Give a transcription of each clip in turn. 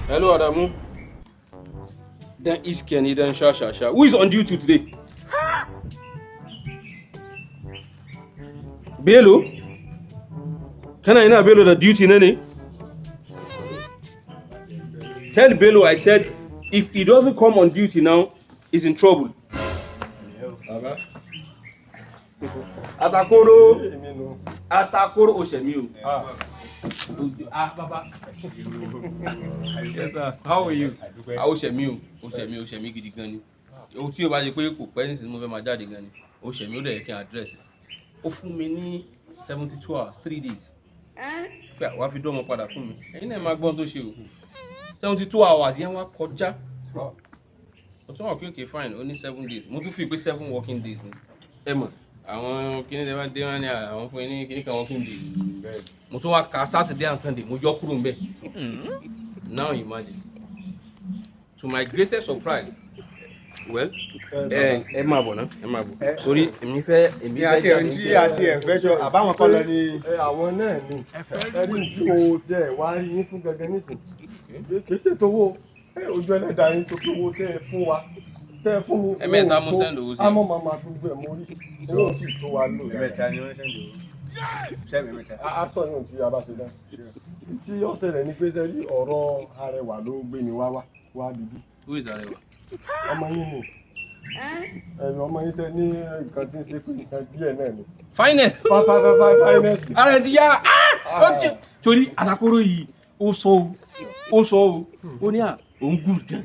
Hello, Adamu. Dan iska ne, dan sha sha sha. Who is on duty today? Bello? Kana ina Bello da duty na ne? Tell Bello I said if he doesn't come on duty now, he's in trouble. Bàbá. Atakoro, Èmi nu. Atakoro Oshemi o. Ah. Ah, baba. Yes, sir. How are you? Ah, Oshemi o. Oshemi, Oshemi gidi gan ni. O tí o bá ṣe pé kò pẹ́ nísìnyí, mo fẹ́ máa jáde gan ni. Oshemi, ó dẹ̀ yẹ kí n address ẹ̀. Ó fún mi ní 72 hours, 3 days. Pé àwa fi dọ́mọ padà fún mi. Ẹ̀yin náà máa gbọ́n tó ṣe o. 72 hours yẹn wá kọjá. Mo tún wà pé okay, fine, ó ní 7 days. Mo tún fi pé 7 working days ni. Ẹ mọ̀, àwọn kíní tẹ bá dé wọn ní àwọn fún yín ní kíní kan working days. Mo tún wá ka Saturday and Sunday, mo yọ kúrò ńbẹ̀. Now imagine, to my greatest surprise, well, ẹ máa bọ̀ ná, ẹ máa bọ̀, torí èmi Ní fẹ́ àti ẹ̀ tí àti ẹ̀ fẹ́ jọ àbáwọn kọ́ lọ ní. Ẹ àwọn náà ni ẹ rí tí mo tiẹ̀ wá rí yín fún gangan nísìn, kì í ṣètò owó ẹ, ojú ẹlẹ́dàá yín tó pé owó tẹ́ ẹ fún wa, tẹ́ ẹ fún mi. Ẹ̀mẹ́ta mo send owó sí ẹ. Àmọ́ màmá gbogbo ẹ̀ mo rí, owó sì tó wa lò. Ẹ̀mẹ́ta ni wọ́n send owó. Sẹ́mi ẹ̀mẹ́ta. Aṣọ yóò tí a bá ṣe dá tí ó ṣẹlẹ̀ ní pé sẹ́rí ọ̀rọ̀ Arẹwà ló gbé mi wá wá wá bíbí. Who is Arewa? Ọmọ yín ni, ẹ̀rọ ọmọ yín tẹ ní nǹkan tí ń ṣe pé nǹkan díẹ̀ náà ni. Finance. Finance. Ara ẹ ti yá. Ah! Ó jẹ torí Atakoro yìí, ó sọ o, ó sọ o, ó ní à òun good gan,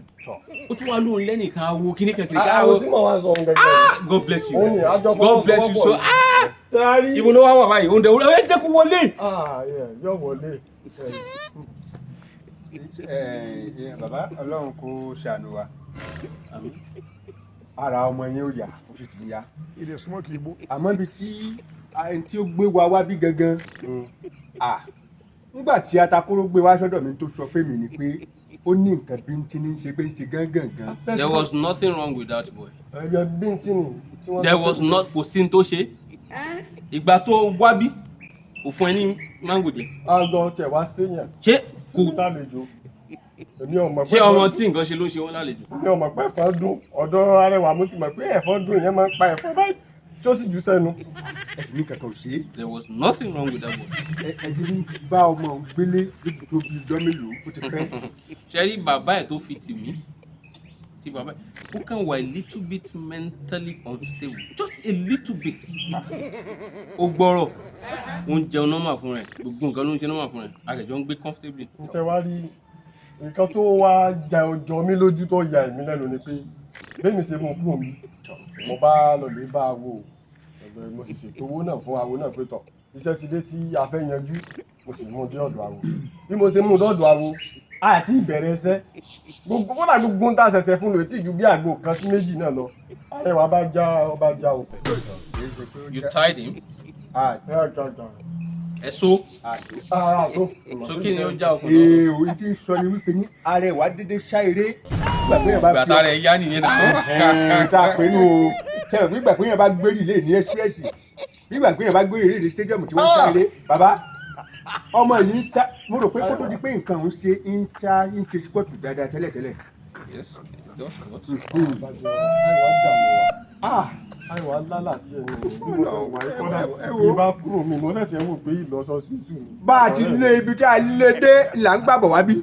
ó tún wá lóun lẹ́nìkan awo kíní kan kíní kan. Àwọn tí mo wá sọ ohun gẹ́gẹ́. God bless you. Òun ni àjọ God bless you. So, ah, ṣe a rí. Ibo ló wá wà báyìí? Òun dẹ̀ ẹ jẹ́ kó wọlé. Ah, yeah, yóò wọlé. Ẹ bàbá, Ọlọ́run kó ṣàánú wa. Ara ọmọ yẹn ó yá, ó sì ti ń yá. He dey smoke igbo. Àmọ́ ibi tí ẹni tí ó gbé wa wá bí gangan, ah, nígbà tí Atakóró gbé wá sọ́dọ̀ mi, tó sọ fún mi ni pé ó ní nǹkan bí ń tí ní ṣe pé ń ṣe gángan. There was nothing wrong with that boy. Ẹyọ bíntín ni tí wọ́n. There was not, kò sí ní tó ṣe. Ìgbà tó wá bí, kò fún ẹ ní mango jẹ. Àgọ́ tiẹ̀ wá séyàn. Ṣé kò Lálejò, èmi ò mọ̀ pé. Ṣé ọmọ tí nǹkan ṣe ló ṣe wọ́n lálejò? Èmi ò mọ̀ pé ẹ̀fọn dùn. Ọ̀dọ̀ Arẹwà mo ti mọ̀ pé ẹ̀fọn dùn, ìyẹn máa ń pa ẹ̀fọn báyìí tí ó sì jù sẹ́nu. Ẹ sì ní kankan ò ṣe é. There was nothing wrong with that boy. Ẹ ti ń bá ọmọ òun gbélé lójú tó bí ijọ́ mélòó, ó ti pẹ́. Ṣe rí bàbá ẹ̀ tó fi tì mí, tí bàbá ẹ̀ ó kàn wà a little bit mentally unstable, just a little bit. Ó gbọ́rọ̀, ó ń jẹun normal fún rẹ̀, gbogbo nǹkan ló ń ṣe normal fún rẹ̀, àjẹjọ́ ń gbé comfortably. Ṣe wá rí nǹkan tó wá ja ọjọ́ mi lójú, tó ya èmi lẹ́nu ni pé bẹ́ẹ̀ ṣe mú kúrò mi, mo bá lọ lè bá a wò ọ̀dọ̀, mo sì ṣètò owó náà fún awo náà pé tọ̀, iṣẹ́ ti dé tí a fẹ́ yanjú. Mo sì mú un dé ọ̀dọ̀ awo. Bí mo ṣe mú un dọ́dọ̀ awo àti ìbẹ̀rẹ̀ iṣẹ́, gbogbo kódà gbogbo ń tà ṣẹ̀ṣẹ̀ fún lò tí ju bí àgbo kan sí méjì náà lọ, Arẹwà bá já, ọba já okùn. You tied him? Ah. Ẹ gàgà. Ẹ so. Ah. Ara so. So kí ni ó já okùn náà? Ee, òun tí ń sọ ni wípé ní Arẹwà dédé ṣá eré nígbà pé yẹn bá Ìgbà fi tá rẹ̀ yá nìyẹn náà. Ẹ̀ẹ́n, tá a pè nù o sẹ́wọ̀n, nígbà pé yẹn bá gbé relay ní express, nígbà pé yẹn bá gbé relay ní stadium tí wọ́n ń sá eré. Bàbá, ọmọ yìí ń sá, mo rò pé kó tó di pé nǹkan òun ṣe ń sá, ń ṣe squat dáadáa tẹ́lẹ̀tẹ́lẹ̀. Yes, it does what? Arẹwà dààmú wa. Ah. Arẹwà lálà sí ẹni bí mo ṣe wà yìí, kọ́dà Ẹ wo. bí bá kúrò mi, mo ṣẹ̀ṣẹ̀ wò pé ìlọ hospital mi. Bá a ti lé ibi tí a lé dé là ń gbàbọ̀ wá bí.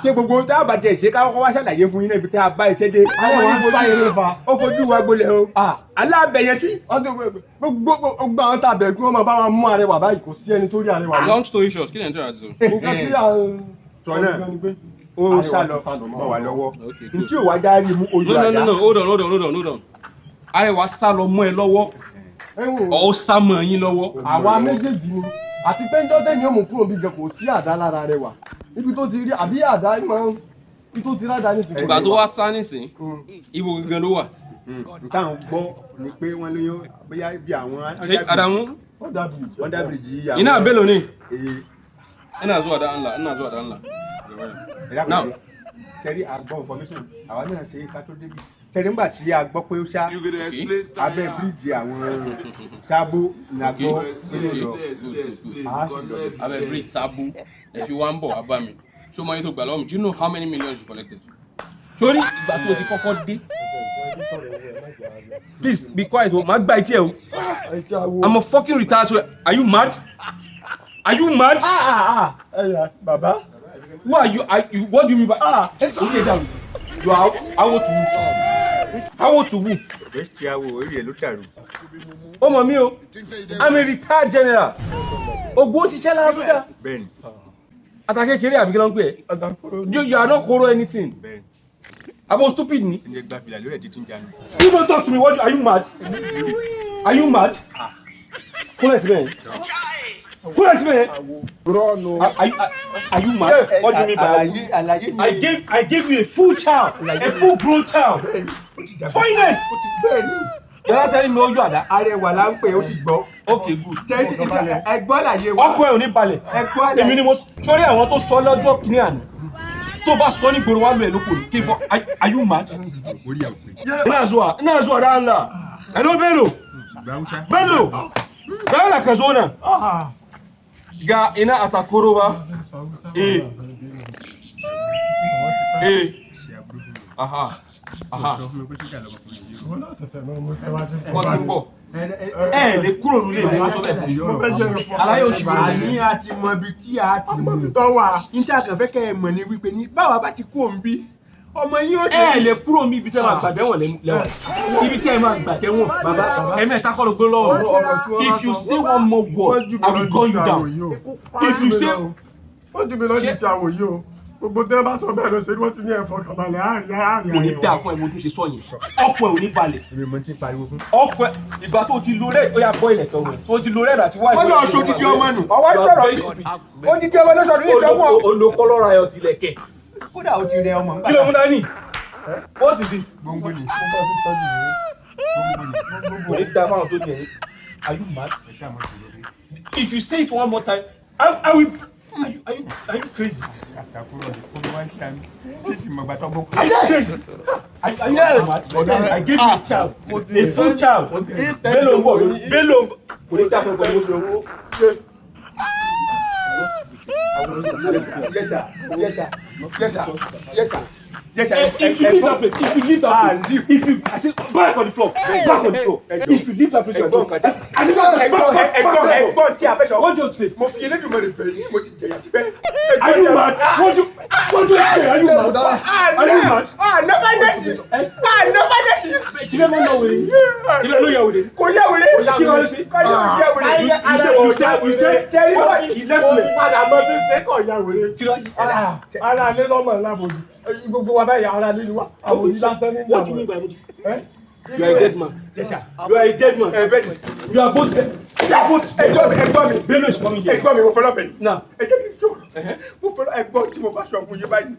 Ṣé gbogbo tá a bá tiẹ̀ ṣe, ká kọ́kọ́ wá ṣàlàyé fún yín náà ibi tí a bá iṣẹ́ dé. Arẹwà ń sá eré fa. Ó fojú wa gbolẹ̀ o. Alábẹ̀yẹ sí. Ọdún gbogbo gbogbo àwọn tàbẹ̀ kí wọ́n máa bá wa mú Arẹwà báyìí, kò sí ẹni tó rí Arẹwà mú. Long story short, kí ni ẹ̀ ń tọ́ra àti sọ? Nǹkan tí à ń Sọ náà. gan ni pé Ó Arẹwà sá lọ ti sá lọ mọ́ wa lọ́wọ́. Okay, good. Ntí ò wá já rí mú ojú No, no, àdá. no, no, hold on, hold on, hold on, hold on. Arẹwà sá lọ mọ́ ẹ lọ́wọ́? Ẹ wò. Ọ̀ sá mọ́ yín lọ́wọ́? Àwa méjèèjì ni, àti pé njọ́ tẹ̀yìn ọmọ kúrò bí gan, kò sí àdá lára Arẹwà ibi tó ti rí àbí àdá máa ń ibi tó ti rí àdá nísìnyí. Ìgbà tó wá sá nísìn, ibo gangan ló wà? Nǹkan gbọ́ ni pé wọ́n lóyún bóyá bí àwọn. Ṣé Adamu? Under bridge. Under bridge yìí. Ina Bello ne? Ee. Ina zuwa da Allah, ina zuwa da Allah. Now. Sẹ́rí àgbọ̀ information àwa náà ṣe ká tó débi. Sẹ́rí ńgbà tí a gbọ́ pé ó ṣá You gonna explain abẹ́ bíríìjì àwọn Sábó ní a gbọ́ pé ó lọ. Good, good, good. A sì lọ bẹ̀. Abẹ́ bridge Sábó ẹ fi wá ń bọ̀ wá bá mi. Ṣé o mọ iye tó gbà lọ́wọ́ mi? Do you know how many millions you collected? Sórí ìgbà tó o ti kọ́kọ́ dé. Please be quiet o, màá gba etí ẹ o. Etí awo. I'm a fucking retired soldier. Are you mad? Are you mad? Ẹyà bàbá. Who are you? Are you? What do you mean by? Ah. Okay, down. You are awo to who? Awo to who? Ọ̀fẹ́ ṣe awo orí ẹ̀ ló dàrú. Ó mọ̀ mí o. I'm a retired general. Ogun ó ṣiṣẹ́ lára sójà. Bẹ́ẹ̀ni. Ata kékeré àbí kí ló ń pè é? Àdàkóró. You are not koro anything. Bẹ́ẹ̀ni. Abo stupid ni. Ẹni gba fìlà lórí ẹ̀ títí ń jánu. You don't talk to me. What? Are you mad? Are you mad? Kúnlẹ̀ síbẹ̀ yẹn. Kúnlẹ̀ síbẹ̀ yẹn. Rọ́ọ̀nù. Are you mad? What do you mean by Àlàyé àlàyé ni. I gave you a full child, a full grown child. Finest. Bẹ́ẹ̀ni. Yàrá tẹ́lẹ̀ mi ojú àdá. Arẹwà là ń pè ó ti gbọ́. Okay, good. Tẹ́lí ẹgbọ́ àlàyé wa. Ọkọ ẹ̀ ò ní balẹ̀. Ẹgbọ́ àlàyé. Èmi ni mo sórí àwọn tó sọ lọ́jọ́ kìíní àná. Tó bá sọ ní gbòòrò wá lọ ẹ̀ lóko ní. Kí n fọ, are you mad? Orí àwòpé. Ina zuwa, ina zuwa da Allah. Hello Bello. Bello. Bello ka zo nan. Ga ina Atakoro ba. Eh. Eh. Aha. Aha. Wọ́n náà ṣẹ̀ṣẹ̀ máa mú sẹ́wájú. Wọ́n ti ń bọ̀. Ẹ lè kúrò nílé ìwé wọ́n sọ bẹ́ẹ̀ fún mi. Mo fẹ́ jẹ́ ẹ̀fọ́. Aláyé oṣù wo Àní a ti mọ ibi tí a ti Ọmọ mi mú. tó wà. Níta kàn fẹ́ kẹ́ ẹ mọ̀ ni wípé ní báwa bá ti kú òun bí ọmọ yín ó Ẹ lè kúrò ní ibi tẹ́ máa gbà dẹ́wọ̀n lẹ́wọ̀n. Ibi tẹ́ máa gbà dẹ́wọ̀n. Bàbá Ẹ̀mẹ́ta kọ́ ló gbé lọ́wọ́ mi. If you say one more word, I will gun you down. If you say Wọ́n jù mí lọ sí àwò yìí o. Gbogbo tẹ́ bá sọ bẹ́ẹ̀ lọ ṣe ni wọ́n ti ní ẹ̀fọ́ kàbalẹ̀ àárín àárín. Kò ní dáa fún ẹ mo tún ṣe sọ yẹn. Ọkọ ẹ ò ní balẹ̀. Èmi mo ti ń pariwo fún. Ọkọ ẹ ìgbà tó ti lo red ó yà bọ́ ilẹ̀ kan wẹ̀. Tó ti lo red àti white. Wọ́n lọ sọ odidi ọmọ nù. Ọwọ́ sọ̀rọ̀ odidi ọmọ ló sọ̀rọ̀ ní ìjọwọ́. Olókọ́lọ́ra ayọ̀ tilẹ̀ kẹ̀. Kódà ó ti rẹ ọmọ Kí ló mú dání? What is this? Gbóngbó ni. Mo bá fi tọ́jú mi. Gbóngbó ni. Kò ní dáa fáwọn tó ní ẹ̀yìn. Are you mad? Ẹ ṣáà mọ̀ sí lórí. If you say it one more time, I will. Are you crazy? Àtàkùrọ̀ ni kó wá ń ṣàmì. Tí sì mọ̀ gbàtọ́ bó. Are you crazy? Are you mad? I gave you a child, a full child. Bello ń bọ̀ lórí. Bello ń bọ̀. Kò ní dáa fún ẹ pẹ̀lú owó. Yes sir. Yes sir. Yes sir. Yes sir. Yes sir. If you leave that place, if you leave that place, if you, I say, back on the floor, back on the floor. If you leave that place, you are Ẹ̀gbọ́n done. kan tí. I say, back, back, back, Ẹ̀gbọ́n back, back. ẹ̀gbọ́n tí a fẹ́ sọ. What do you say? Mo fi Elédùmarè bẹ̀ yín, mo ti jẹ̀yà tipẹ́. Are you mad? What do you say? Are you mad? Are you mad? Àná fáínẹ́sì. Àná fáínẹ́sì. Ṣé máa ń lọ wèrè? Ṣé ló yà wèrè? Kò yá wèrè. Kí ló ń ṣe? Kò yá wèrè. You say, he left me. Padà mọ tí ń ṣe kọ̀ ya wèrè. Kí ló Ara ilé lọ́mọ ńlá bòjì. Gbogbo wa báyìí ara ilé ni wá. Àwòdì lásán ní What do you ìdààmú. mean by Moji? Ẹ́ You are a dead man. Yes sir. You are a dead man. Ẹ bẹ́ẹ̀ ni. You are both dead. You are both dead. Ẹ̀gbọ́n mi ẹ̀gbọ́n mi. Bello is coming here. Ẹ̀gbọ́n mi mo fọlọ́ bẹ̀ yín. Now, Ẹ jẹ́ kí n tó. Mo fọlọ́ ẹ̀gbọ́n tí mo bá sọ fún yín báyìí.